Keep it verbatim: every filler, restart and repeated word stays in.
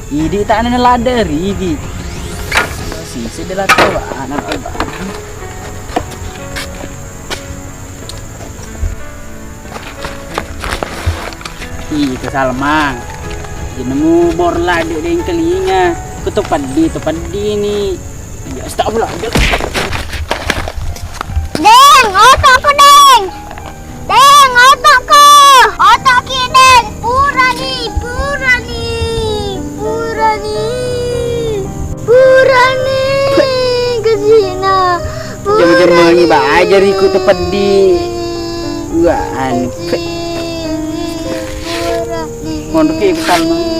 Idi tak nana ladde rigi. Sisi de la tawa anak abang. Ih, ke Salmang. Jenemu bor ladde deng kelinga. Ku to peddi, to peddi ni. Ya, astagfirullah. Deng, otakku, Deng. Deng, otakku. Otakki, Deng. Purani, purani, purani. Purani, kesina. Jam-jam mengi ba aja riku to peddi. Wah, anu. Purani. Mondok ke Salmang.